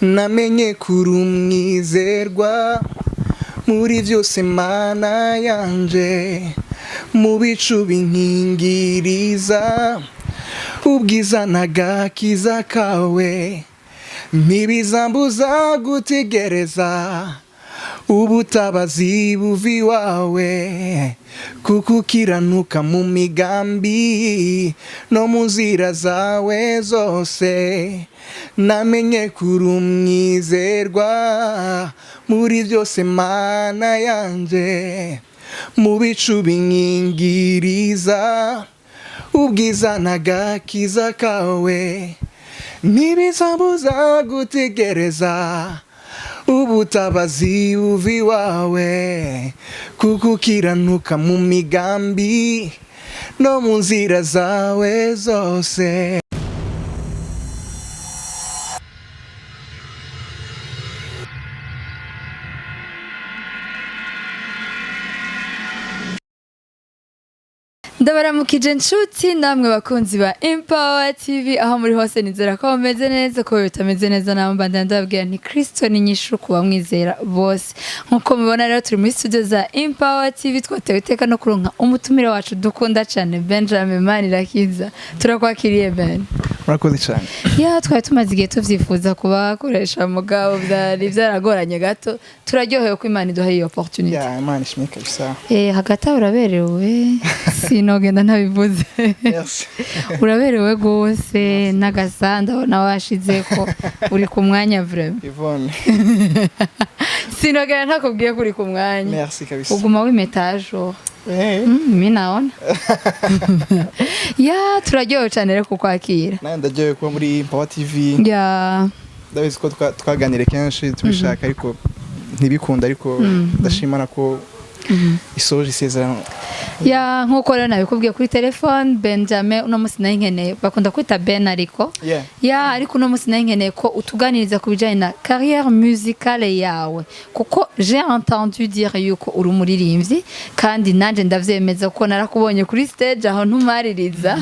Namenye kuri umwizerwa muri byose, Mana yanje, mu bicu binkingiriza ubwiza n'agakiza kawe, ntibizambuza gutegereza ubutabazi buva iwawe, kuko ukiranuka mu migambi no mu nzira zawe zose. Namenye kuri umwizerwa muri byose, Mana yanje, mu bicu binkingiriza ubwiza n'agakiza kawe, ntibizambuza gutegereza ubutabazi buva iwawe, kuko ukiranuka mu migambi no mu nzira zawe zose. Ndabaramukije nshuti namwe bakunzi ba Empower TV aho muri hose. Nizera ko mumeze neza. Ko bitameze neza namwe, mbandanya ndababwira nti Kristo ni inyishu ku bamwizera bose. Nkuko mubibona rero, turi muri studio za Empower TV. Twatewe iteka no kuronka umutumire wacu dukunda cyane, Benjamin Manirakiza. Turakwakiriye, Ben. Murakoze cyane. Ya, twari tumaze igihe tuvyifuza kubakoresha, mugabo byari byaragoranye gato. Turaryohewe ko Imana iduha iyo opportunity. Ya, Imana ishimwe kabisa. Hagati aho uraberewe, sinogenda ntabivuze. Merci. Uraberewe rwose, n'agasa ndabona washizeko, uri ku mwanya vraiment. Yvonne. Sinogenda ntakubwiye ko uri ku mwanya. Merci kabisa. Uguma wimetajo. Mi naona ya, turaryohewe cyane rero kukwakira. Nawe ndaryohewe kuba muri Power TV. Ndabizi ko twaganiriye kenshi tubishaka, ariko ntibikunda, ariko ndashimana ko isoje isezerano. Ya, nkuko rero nabikubwiye kuri telefone, Benjamin, uno munsi nari nkeneye, bakunda kwita Ben ariko ya, ariko uno munsi nari nkeneye ko utuganiriza ku bijyanye na carrière musicale yawe, kuko j'ai entendu dire yuko uri umuririmbyi, kandi nanjye ndavyemeza kuko narakubonye kuri stage aho ntumaririza.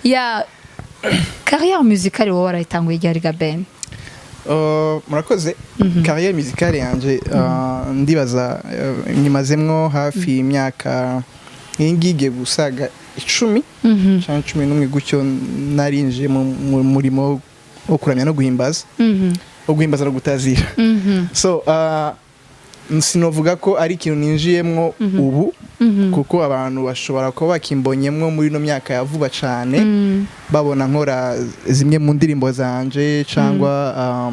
Ya, carrière musicale wowe warayitanguye ryari ga, Ben? Murakoze. Carrière musicale yanje, ndibaza nyimazemwo hafi imyaka iyi ngiyi igiye gusaga 10 canke 11 gutyo. Narinjiye mu murimo wo kuramya no guhimbaza, wo guhimbaza no gutazira. So sinovuga ko ari ikintu ninjiyemwo ubu, kuko abantu bashobora kuba bakimbonyemwo muri ino myaka ya vuba cane, babona nkora zimwe mu ndirimbo zanje cyangwa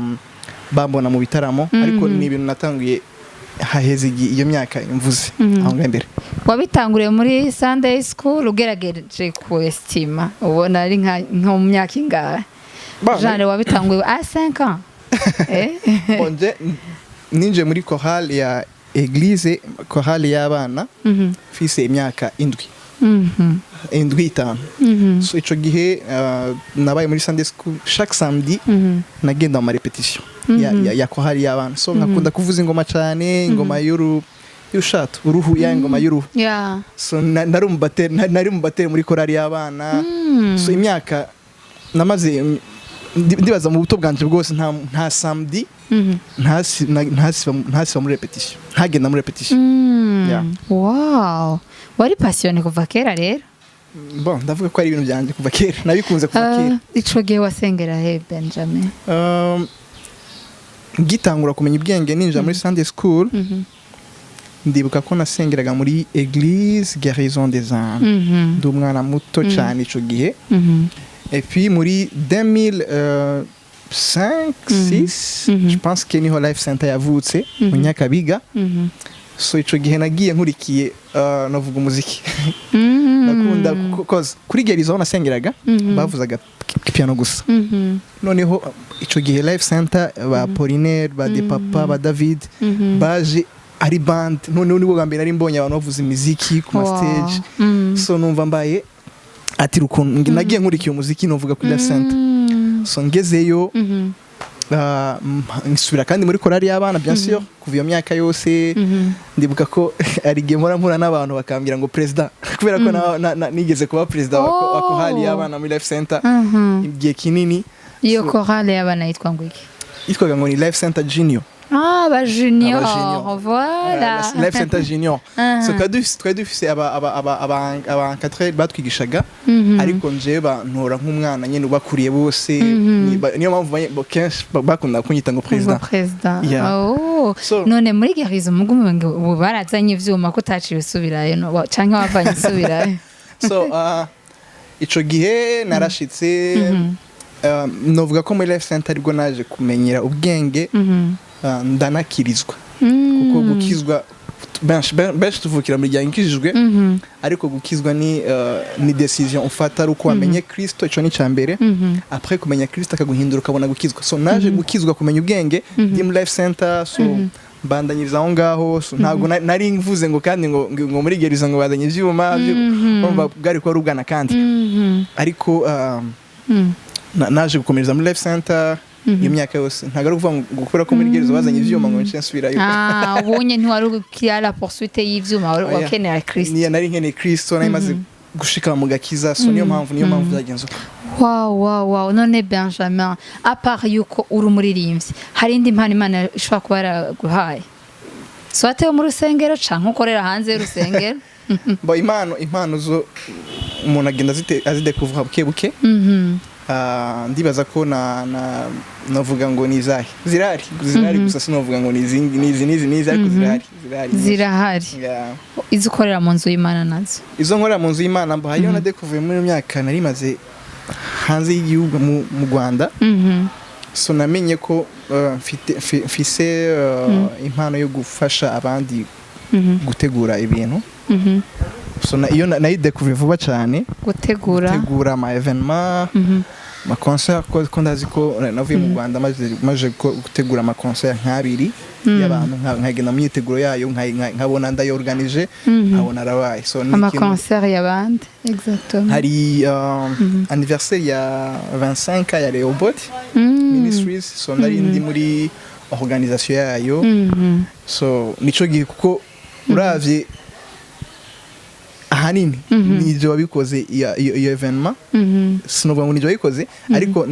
bambona mu bitaramo, ariko ni ibintu natanguye haheze iyo myaka mvuze aho ngaho imbere. Wabitanguriye muri Sunday school? Ugerageje ku estima, ubona ari nko mu myaka ingahe? Genre wabitanguye à 5 ans, eh? Bon, nje ninjiye muri chorale ya église, chorale y'abana, mfise imyaka 7, 7, 5. So ico gihe nabaye muri Sunday school. Chaque samedi nagenda mu ma répétition ya chorale y'abana. So nkakunda kuvuza ingoma cane, ingoma y'urushato, uruhu, ya ingoma y'uruhu. So nari umubateri muri chorale y'abana. So imyaka namaze, ndibaza mu buto bwanje bwose, nta samedi ntasiba muri répétition, ntagenda muri répétition. Yeah. Wow, wari passionné kuva kera rero. Bon, ndavuga ko ari ibintu byanjye kuva kera, nabikunze kuva kera. Ico gihe wasengera he, Benjamin? Ngitangura kumenya ubwenge, ninjira muri Sunday school, ndibuka ko nasengeraga muri Église Guérison des âmes. Ndi umwana muto cyane ico gihe. Et puis muri 2005, 6, je pense que niho Life Center yavutse mu Nyakabiga. So ico gihe nagiye nkurikiye, navuga umuziki nakunda, cause kuri Guérison aho nasengeraga bavuzaga piano gusa. Noneho ico gihe Life Center, ba Apollinaire, ba De Papa, ba David, baje ari band. Noneho nibwo bwa mbere nari mbonye abantu bavuza imiziki ku ma stage. So numva mbaye ati ukuntu nagiye nkurikiye umuziki, numvuga kuri Life Center. So ngezeyo, nsubira kandi muri korali y'abana, bien sûr. Kuva iyo myaka yose, ndibuka ko hari igihe mpora mpura n'abantu bakambwira ngo perezida, kubera ko nigeze kuba perezida wa korali y'abana muri Life Center igihe kinini. Iyo chorale y'abana yitwa ngo iki? Yitwaga ngo ni Life Center Junior. Ah, ba junior. Aba junior. Voilà. Life Center Junior. So twari dufise aba encadreur batwigishaga, ariko njewe bantora nk'umwana nyene ubakuriye bose. Niyo mpamvu kenshi bakunda kunyita ngo président. Président. Président. Yeah. Oh. None muri Guérison mugume ngo ubu barazanye ivyuma, ko utaciye usubirayo, no canke wavanye usubirayo? So ico gihe narashitse, novuga ko muri Life Center aribwo naje kumenyera ubwenge, ndanakirizwa, kuko gukizwa, benshi tuvukira mu miryango ikijijwe, ariko gukizwa ni décision ufata ari uko wamenye Kristo. Ico ni mbere. Après kumenya Kristo akaguhindura, ukabona gukizwa. So naje gukizwa, kumenya ubwenge ndi muri Life Center. So mbandanyiriza aho ngaho. So ntabwo nari mvuze ngo kandi ngo muri Guérison ngo bazanye ivyuma, urumva bwari kuba ari ubwana kandi, ariko naje gukomereza muri Life Center iyo myaka yose. Ntabwo ari ukuvuga ngo kubera ko muri Guérison bazanye ivyuma ngo nce nsubirayo. Ah, ubunye ntiwari ukiri à la poursuite y'ivyuma, wari Oya. wakenera Kristo. Niyo nari nkeneye Kristo, nari maze gushika mu gakiza. So niyo mpamvu byagenze uko. Wow. None Benjamin, à part yuko uri umuririmbyi, hari indi mpano Imana ishobora kuba yaraguhaye, soit yo mu rusengero canke ukorera hanze y'urusengero? Bo impano zo umuntu agenda azidekuvura buke buke. Ah, ndibaza ko na navuga ngo ni izahe, zirahari, gusa sinovuga ngo ni izi nizi nizi nizi, ariko zirahari nyinshi. Zirahari. Yeah. Izo ukorera mu nzu y'Imana nazo? Izo nkorera mu nzu y'Imana, mba hariyo na découvert muri iyo myaka nari maze hanze y'igihugu, mu Rwanda. So namenye ko mfise impano yo gufasha abandi gutegura ibintu. So iyo nayidécouvert vuba cyane. Gutegura? Gutegura ama événement, ama concert, ko ndazi ko navuye mu Rwanda maze gutegura ama concert nk'abiri y'abantu, nkagenda mu myiteguro yayo, nkabona ndayorganije, nkabona arabaye. So ni ikintu- Ama concert y'abandi, exactement? Hari anniversaire ya 25 ya Rehoboth Ministries, so nari ndi muri organisation yayo. So nico gihe, kuko uravye ahanini nivyo wabikoze iyo événement. Sinovuga ngo nivyo wabikoze, ariko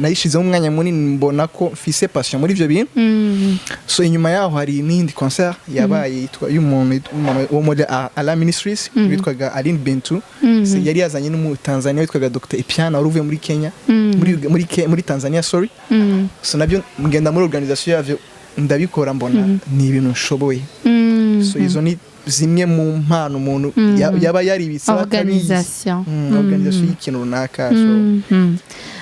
nayishizemo umwanya munini, mbona ko mfise passion muri ivyo bintu. So inyuma yaho hari n'iyindi concert yabaye yitwa y'umuntu wo muri Ala Ministries witwaga Aline Bintu. So, yari yazanye n'umutanzania witwaga Dr Ipiana wari uvuye muri Kenya, muri Tanzania, sorry. So nabyo ngenda muri organisation yavyo, ndabikora, mbona ni ibintu nshoboye. So izo ni zimwe mu mpano umuntu yaba yaribitse atabizi. Organisation. Organisation y'ikintu runaka, so.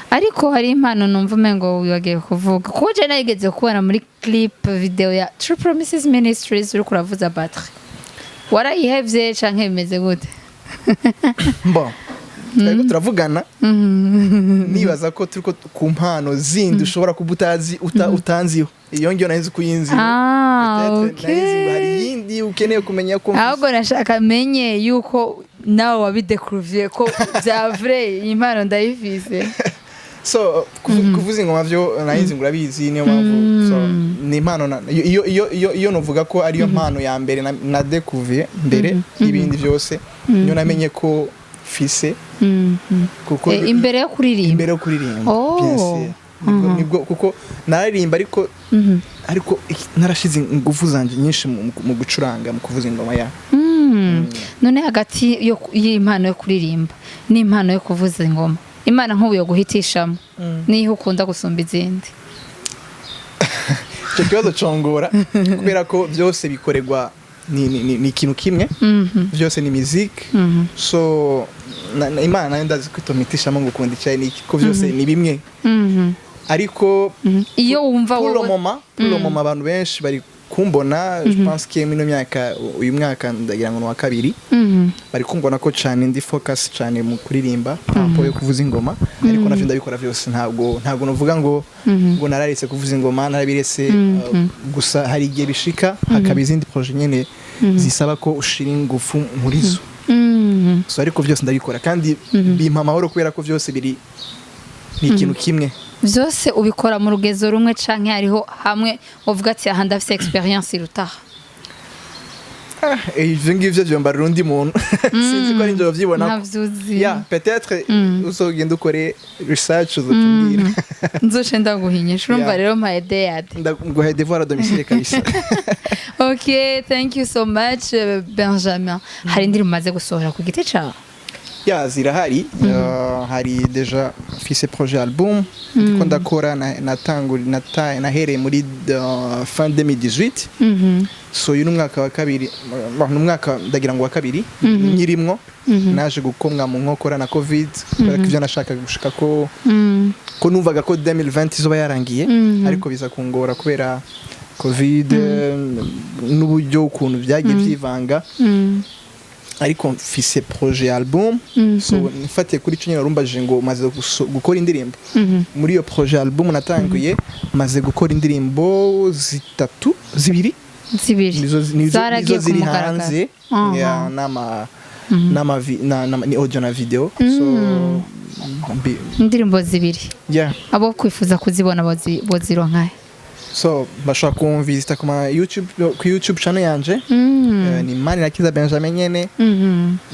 Ariko hari impano numva umengo wibagiwe kuvuga, kuko je narigeze kubona muri clip video ya True Promises Ministries uriko uravuza batterie. Warayihevye canke bimeze gute? Bon, twariko turavugana, nibaza ko turiko ku mpano zindi ushobora kuba utazi, utanziho. Iyo ngiyo nari nzi ko uyinziho. Ah. Peut-être nari nzi ngo hari iyindi ukeneye kumenya ko mfise. Ahubwo nashaka menye yuko nawe wabidécouvriye ko bya vrai, iyi mpano ndayifise. So kuvuza ingoma vyo nari nzi ngo urabizi, niyo mpamvu. So ni impano iyo novuga ko ariyo mpano ya mbere na découvert mbere y'ibindi byose, niyo namenye ko mfise, kuko Imbere yo kuririmba? Imbere yo kuririmba. Oh. Bien sûr. Nibwo kuko nararirimba, ariko narashize ingufu zanje nyinshi mu gucuranga, mu kuvuza ingoma ya. None hagati y'impano yo kuririmba n'impano yo kuvuza ingoma, Imana nk'ubu yo guhitishamo, niyo ukunda gusumba izindi? Icyo kibazo congora, kubera ko byose bikorerwa ni ikintu kimwe, byose ni musique. So Imana nayo ndazi ko itomitishamo ngo ukunda icyayi n'iki, ko byose ni bimwe, ariko Iyo wumva pour le wowe moment pour le moment abantu benshi bari kumbona, je pense que mino myaka, uyu mwaka ndagira ngo ni uwa kabiri, bari kumbona ko cyane ndi focus cyane mu kuririmba par rapport yo kuvuza ingoma, ariko navyo ndabikora byose. Ntabwo novuga ngo nararetse kuvuza ingoma, narabiretse. Gusa hari igihe bishika hakaba izindi projet nyene zisaba ko ushira ingufu muri zo. So ariko byose ndabikora kandi bimpa amahoro, kubera ko byose biri ni ikintu kimwe. Byose ubikora mu rugezo rumwe, canke hariho hamwe uvuga ati aha ndafise expérience irutaha? Ah, ivyo ngivyo vyombarira undi muntu, sinzi ko ari njye bavyibona. Ntavyuzi. Ya, peut-être uzogenda ukore research, uzotubwira. Nzoce ndaguhinyisha, urumva. Yeah. Rero mpaye deyade. Ndaguhaye devoir à domicile kabisa. Ok, thank you so much, Benjamin. Hari indirimbo umaze gusohora ku giti cawe? Ya, zirahari. Hari déjà mfise projet album ndiko ndakora, nahereye muri fin 2018. So uyu ni umwaka wa kabiri, ni umwaka ndagira ngo wa kabiri nyirimwo. Naje gukomwa mu nkokora na COVID, kubera ko ivyo nashakaga gushika ko ko numvaga ko 2020 izoba yarangiye, ariko biza kungora kubera COVID n'uburyo ukuntu byagiye byivanga. Ariko mfise projet album. So nfatiye kuri ico nyine warumbajije ngo maze gukora indirimbo, muri iyo projet album natanguye, maze gukora indirimbo zitatu, zibiri. Zibiri. Nizo Zaragiye nizo ziri ku mugaragaro. hanze. Ya, n'ama ni audio na video, so Indirimbo zibiri. Yeah. Abo kwifuza kuzibona bozironka he? So bashobora kumvisita ku ma YouTube, ku YouTube channel yanje. Ni Manirakiza Benjamin nyene.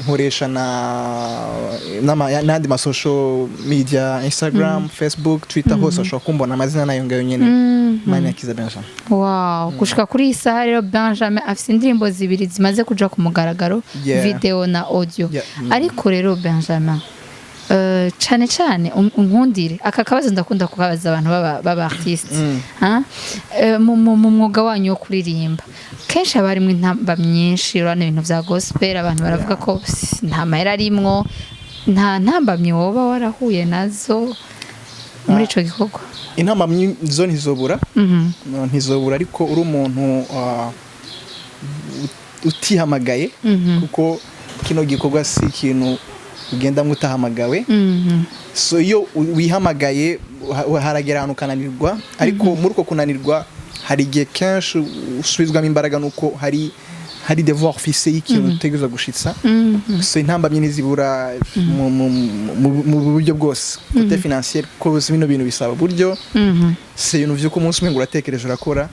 Nkoresha na n'andi ma social media, Instagram, Facebook, Twitter, hose bashobora kumbona, amazina nayo ngayo nyene, Manirakiza Benjamin. Wow, gushika kuri iyi saha rero Benjamin afise indirimbo zibiri zimaze kuja ku mugaragaro, video na audio. Ariko rero Benjamin, cane cane unkundire aka kabazo ndakunda kukabaza abantu baba artiste. Ha? Mu mwuga wanyu wo kuririmba kenshi haba harimwo intamba myinshi. Urabona ibintu vya gospel, abantu baravuga ko nta mahera arimwo. Nta ntambamyi woba warahuye nazo muri ico gikorwa? Intambamyi zo ntizobura. No, ntizobura, ariko uri umuntu utihamagaye, kuko kino gikorwa si ikintu ugendamo utahamagawe. So iyo wihamagaye, haragera ahantu ukananirwa, ariko muri uko kunanirwa hari igihe kenshi usubizwamo imbaraga nuko hari devoir ufise y'ikintu utegerezwa gushitsa. So intambamyi ntizibura mu buryo bwose, côté financier, ko bino bintu bisaba uburyo. Si ibintu vy'uko umunsi umwe ngo uratekereje urakora,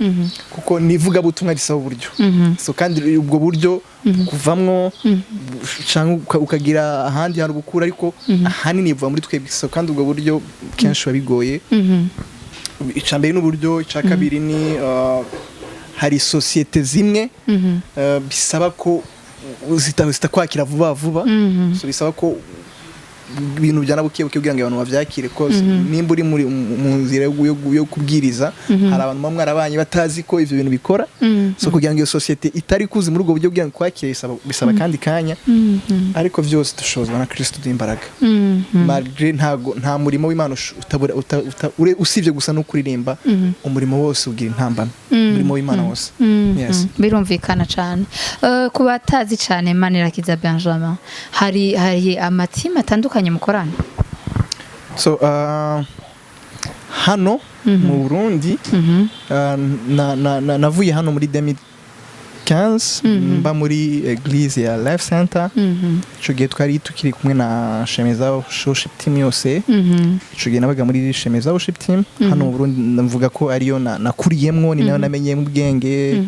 kuko nivugabutumwa risaba uburyo. So kandi ubwo buryo kuvamwo cyangwa ukagira ahandi hantu bukura, ariko ahanini buva muri twebwe. So kandi ubwo buryo kenshi biba bigoye. Icya mbere ni uburyo, icya kabiri ni hari sosiyete zimwe bisaba ko zitakwakira vuba vuba. So bisaba ko ibintu bijyana buke buke kugira ngo abantu bavyakire, ko nimba uri muri mu nzira yo kubwiriza, hari abantu bamwe mwarabanye batazi ko ivyo bintu bikora. So kugira ngo iyo sosiyete itari kuzi muri ubwo buryo kugira ngo kwakire bisaba kandi kanya. Ariko vyose dushobozwa na Kristo duha imbaraga. Malgré ntago nta murimo w'Imana usibye gusa no kuririmba, umurimo wose ugira intambamyi, umurimo w'Imana wose. Yes. Birumvikana cyane. Ku batazi cyane Manirakiza Benjamin, hari amatimu atandukanye mukorana? So hano mu Burundi, navuye hano muri 2015, mba muri église ya Life Center. Ico gihe twari tukiri kumwe na Shemeza Worship Team yose. Ico gihe nabaga muri Shemeza Worship Team hano mu Burundi, ndavuga ko ariyo nakuriyemwo, ni nayo namenyemo ubwenge.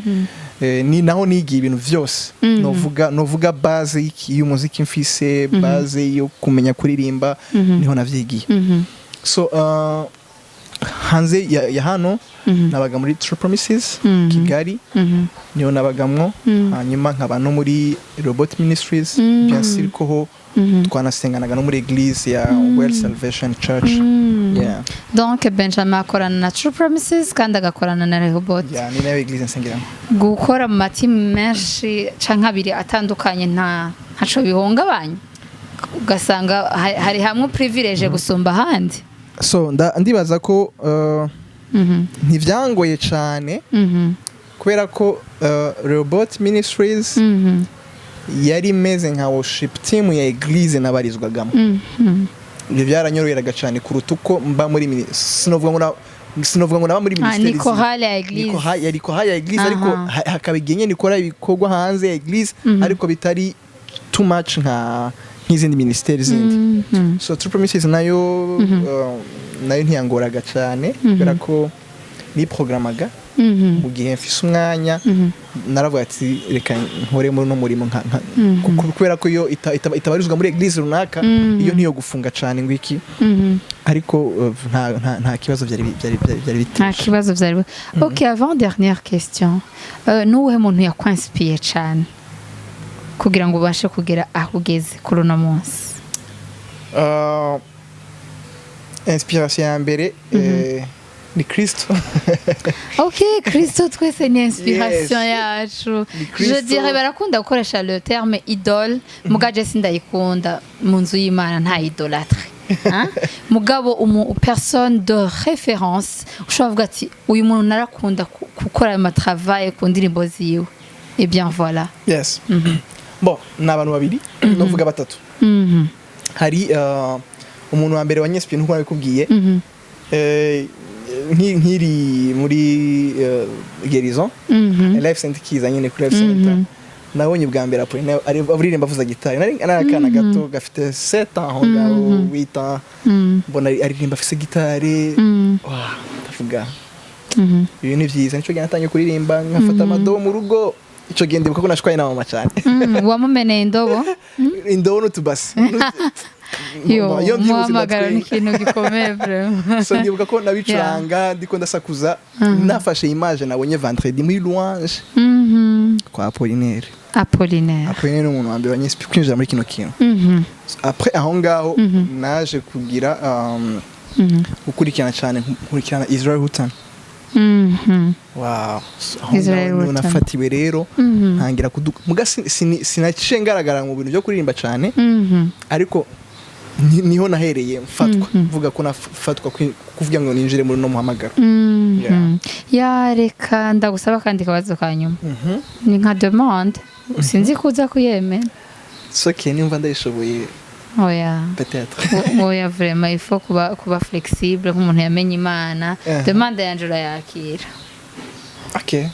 Ni naho nigiye ibintu vyose. Novuga base y'umuziki mfise, base yo kumenya kuririmba, niho navyigiye. So hanze ya hano nabaga muri True Promises Kigali, niho nabagamwo. Hanyuma nkaba no muri Robot Ministries, bien sûr ko ho twanasenganaga no muri église ya Well Salvation Church. Yeah. Donc Benjamin akorana na True Promises kandi agakorana na Rehoboth. Yeah, ni nayo église nsengeramo. Gukora mu matimu menshi canke abiri atandukanye ntaco bihungabanya, ugasanga hari hamwe privilege gusumba ahandi? So ndibaza ko ntivyangoye cane, kubera ko Robot Ministries yari imeze nka worship team ya église nabarizwagamo. Ibyo byaranyoroheraga cyane kuruta uko mba muri sinovuga ngo naba muri Ah, ministeri. Ni chorale ya église. Yari chorale ya église, ariko hakaba igihe nyine ikora ibikorwa hanze ya église, ariko bitari too much nk'izindi ministeri zindi. So True Promises nayo nayo ntiyangoraga cyane, kubera ko niprogramaga. Mu gihe mfise umwanya, naravuga ati reka nkore muri uno murimo kubera ko iyo itabarizwa muri église runaka, iyo niyo gufunga cane ngo iki. Ariko nta kibazo byari Nta biteje. kibazo byari. Ok, avant dernière question, nuwuhe muntu yakwansipiye cane kugira ngo ubashe kugera aho ugeze kuri uno munsi? Inspiration ya mbere ni Kristo. Ok, Kristo twese ni inspiration yacu. Ni Kristo. Je dirais barakunda gukoresha le terme idole, muga je sindayikunda. Mu nzu y'Imana nta idolâtrie. Hein? Mugabo umu personne de référence ushobora kuvuga ati uyu muntu narakunda gukora ama travail ku ndirimbo ziwe, et bien voilà. Yes, bon, ni abantu babiri, novuga batatu. Hari umuntu wa mbere wanyesipiye, nkuko nabikubwiye, nkiri muri Guérison Life Center, kiza nyine kuri Life Center, nabonye bwa mbere Apollinaire aririmba avuza gitari. Nari akana gato gafite 7 ans aho ngaho, 8 ans. Mbona aririmba afise gitari. Wah, ndavuga ibi ni byiza. Nicyo gihe natangiye kuririmba, nkafata amadobo mu rugo. Icyo gihe ndibuka ko nashwaye na mama cyane. Wamumeneye indobo? Indobo n'utubasi. Yo. Iyo mbyibutse Muhamagaro ni ndatwenga. ikintu gikomeye vraiment. So ndibuka ko nabicuranga ndiko ndasakuza, nafashe image nabonye vendredi muri louange kwa Apollinaire. Apollinaire. Apollinaire ni umuntu wa mbere wanyesipi kwinjira muri kino kintu. Après aho ngaho naje kugira gukurikirana cyane, nkurikirana Israel Houghton. Wow. So, aho Israel ngaho niho Houghton. nafatiwe rero, ntangira kuduka muga sinaciye ngaragara mu bintu byo kuririmba cyane, ariko niho nahereye mfatwa, mvuga ko nafatwa kuvuga ngo ninjire muri no muhamagaro. Yeah. Ya, reka ndagusaba kandi kabazo ka nyuma, ni nka demande, sinzi ko uza kuyemera. Soke nimva ndayishoboye. Oya. Peut-être. Oya, vraiment il faut kuba flexible nk'umuntu yamenye Imana. Demande yanje urayakira? Okay.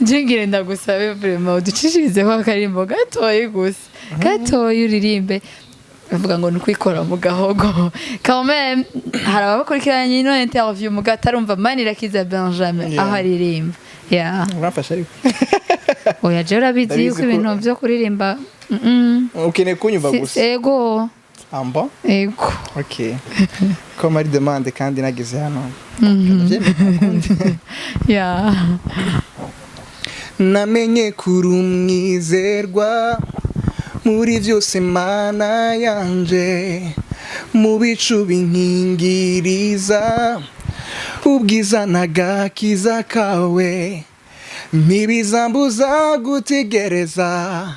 Njye ndagusabe vraiment uducishirizeho akarimbo gatoyi gusa, gatoyi uririmbe. Bavuga ngo ni ukwikora mu gahogo. Quand même hari ababakurikiranye ino interview mu gatarumva Manirakiza Benjamin aho aririmba, yeah. Uramfasha ariko. Oya, je urabizi Ndabizi yuko ibintu byo kuririmba Ukeneye kunyumva gusa? Ego. Amba. Ego. Okay, ko mari demande kandi nageze hano, ndabyemera, ntakundi. Namenye kuri umwizerwa muri byose, Mana yanje, mu bicu binkingiriza ubwiza n'agakiza kawe, ntibizambuza gutegereza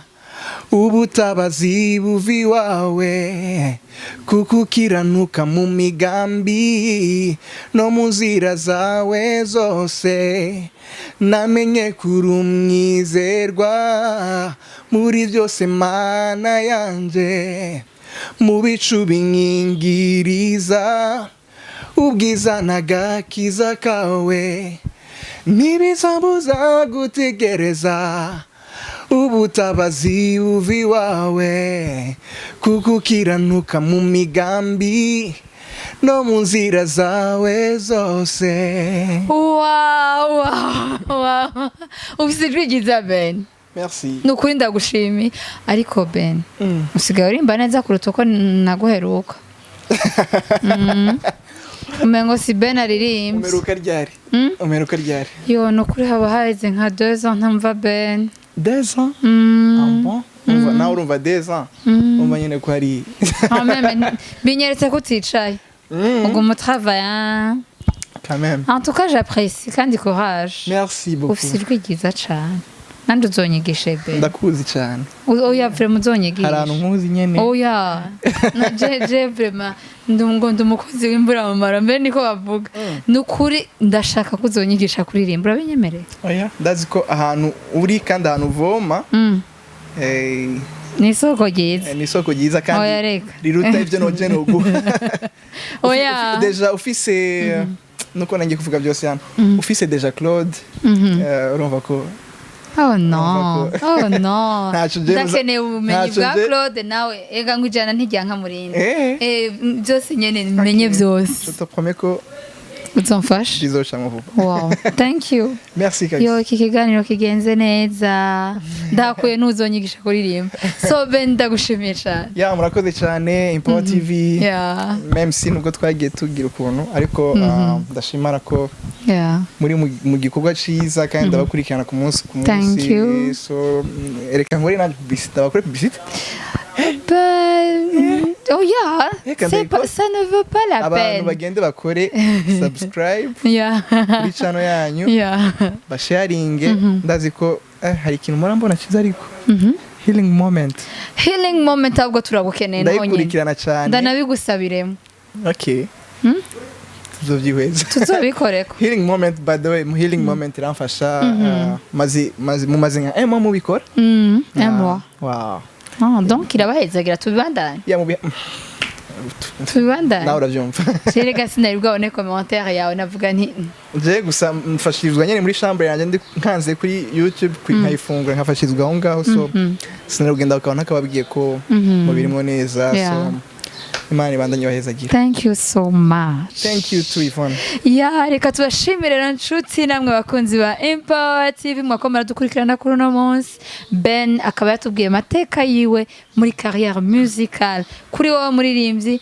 ubutabazi buva iwawe, kuko ukiranuka mu migambi no mu nzira zawe zose. Namenye kuri umwizerwa muri byose, Mana yanje, mu bicu binkingiriza ubwiza n'agakiza kawe, ntibizambuza gutegereza ubutabazi buva iwawe, kuko ukiranuka mu migambi no mu nzira zawe zose. Wow, ufite ijwi ryiza, Ben. Merci. Ni ukuri ndagushimiye, ariko Ben, usigaye urimba neza kuruta uko naguheruka. Umengo si Ben aririmbye. Umeruka ryari? Umeruka ryari? Yo, ni ukuri haba haheze nka 2 ans ntamva Ben. 2 ans? Mm. Ah bon? Umva nawe, urumva 2 ans, umva nyine ko hari Quand même, binyeretse ko uticaye, uguma utravailla. Quand même. En tout cas j'apprécie, kandi courage. Merci beaucoup. Ufite ijwi ryiza cane, nandi uzonyigishe, Ben. Ndakuzi cyane. Oya, vraiment uzonyigishe. Hari ahantu nkuzi nyene. Oya, na je vraiment ngo ndi umukozi w'imburamumaro mbere, niko bavuga. Ni ukuri ndashaka ko uzonyigisha kuririmba, urabinyemereye? Oya, ndazi ko ahantu uri kandi ahantu uvoma Ni isoko ryiza. Ni isoko ryiza kandi Oya, reka. riruta ibyo noje noguha. Oya. Déjà ufise, nuko nangiye kuvuga byose hano, ufise déjà Claude, urumva ko Oh no, oh no. Ntacyo Ndakeneye ubumenyi ntacyo bwa Claude nawe. Ega ngo ijana ntiryanka murinde. Byose nyene menye byose. Je te promets ko Uzomfasha. Bizocamwo vuba. Wow, thank you. Merci kabisa. Yo, iki kiganiro kigenze neza, ndakuye n'uzonyigisha kuririmba. So Ben, ndagushimiye cyane. Ya, murakoze cyane, Empower TV. Même si nubwo twagiye tugira ukuntu, ariko ndashimara ko muri mu gikorwa ciza, kandi ndabakurikirana ku munsi ku munsi. Thank you. So reka nkore nanjye publicité, ndabakore publicité. Ben, oh yeah, Reka c'est pas, ndabikora. ça ne vaut pas la Abantu peine. bagende bakore subscribe kuri channel yanyu, basharinge. Ndazi ko hari ikintu murambona cyiza, ariko Healing Moment. Healing Moment, ahubwo turagukeneye naho nyine. Ndayikurikirana cyane. Ndanabigusabiremo. Okay, tuzobyihweza. Tuzobikoreko. Healing Moment, by the way, mu Healing Moment iramfasha. Maze mumaze nka mubikora. Un mois. Wow. Ah, donc irabahezagira, tubibandanye. Ya, mubi Tubibandanye. Nawe urabyumva. Rega sinari bwabone commentaire yawe, navuga nti Je gusa mfashirizwa nyine muri chambre yanjye, ndi nkanze kuri YouTube nkayifungura, nkafashirizwa aho ngaho. So sinarugenda bakaba ntakababwiye ko mubirimo neza. So Imana ibandanye ibahezagira. Thank you so much. Thank you too, Yvonne. Ya, reka tubashimire rero nshuti namwe bakunzi ba Empower TV mwakomera dukurikirana kuri uno munsi. Ben akaba yatubwiye amateka yiwe muri carrière musicale. Kuri wowe muririmbyi,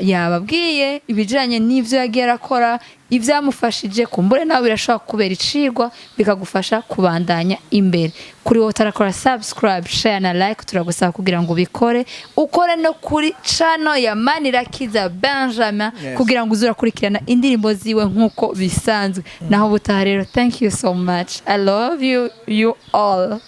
yababwiye ibijanye n'ivyo yagiye arakora, ivyamufashije. Kumbure nawe birashobora kubera icigwa, bikagufasha kubandanya imbere. Kuri wowe utarakora subscribe, share na like, turagusaba kugira ngo ubikore, ukore no kuri channel ya Manirakiza Benjamin kugira ngo uze urakurikirana indirimbo ziwe nk'uko bisanzwe. Naho ubutaha rero, thank you so much, I love you, you all.